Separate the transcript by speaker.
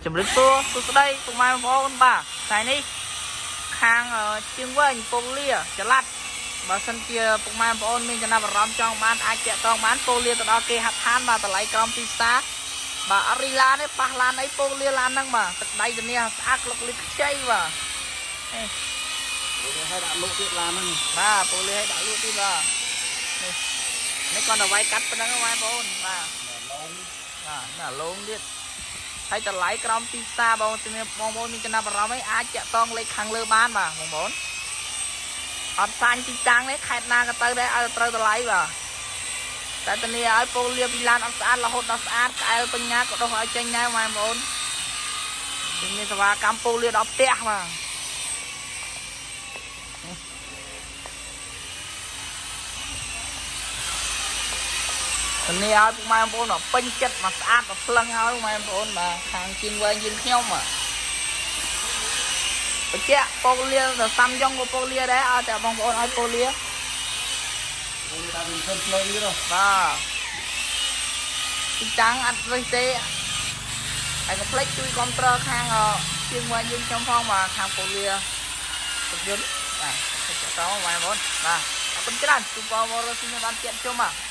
Speaker 1: ជំរាបសួរសួស្តីពុកម៉ែបងប្អូនបាទថ្ងៃនេះខាងជាងវែងពងលាចល័តបើសិនជាពុកម៉ែបងប្អូនមានចំណាប់អារម្មណ៍ចង់បានអាចតាក់ទងបានពងលាទៅដល់គេហដ្ឋានបាទតម្លៃក្រោមទីផ្សារបាទអត់រីឡានទេប៉ះឡានអីពងលាឡានហ្នឹងបាទទឹកដៃធានាស្អាតលុកលីខ្ចីបាទនេះ
Speaker 2: ឲ្យដាក់លក់ទៀតឡានហ្នឹង
Speaker 1: បាទពងលាឲ្យដាក់លក់ទៀតបាទនេះនេះគាត់តែវាយកាត់ប៉ុណ្្នឹងបងប្អូនបាទ
Speaker 2: ឡង
Speaker 1: បាទណាលងទៀតហើយតម្លៃក្រោមទីផ្សារបងជំរាបបងប្អូនមានចំណាប់អារម្មណ៍អីអាចតាក់ទងលេខខាងលើបានបាទបងប្អូនអត់សាញ់ទីតាំងទេខេត្តណាក៏ទៅដែរឲ្យតែត្រូវតម្លៃបាទតែធានាឲ្យពងលាពីឡានអត់ស្អាតរហូតដល់ស្អាតក្អែលបញ្ញាក៏ដោះឲ្យចេញដែរបងប្អូនយើងមានសេវាកម្មពងលាដល់ផ្ទះបាទធានាឲ្យពុកម៉ែបងប្អូនមកពេញចិត្តមកស្អាតមកភ្លឹងហើយពុកម៉ែបងប្អូនបាទខាងជាងវែងយើងខ្ញុំបាទបញ្ជាក់ពងលាទៅសាំយ៉ុងក៏ពងលាដែរឲ្យតែបងប្អូនឲ្យពងលា
Speaker 2: អូនតាមវិញផ្លូវនេះដល់
Speaker 1: បាទទីតាំងអត់រើសទេហើយកុំភ្លេចជួយគ្រប់គ្រងខាងជាងវែងយើងខ្ញុំផងបាទខាងពងលាសុខយន្តបាទតបងប្អូនបាទអរគុណច្រើនជួបបងប្អូនរស់ស៊ីមានបានទៀតជុំបាទ។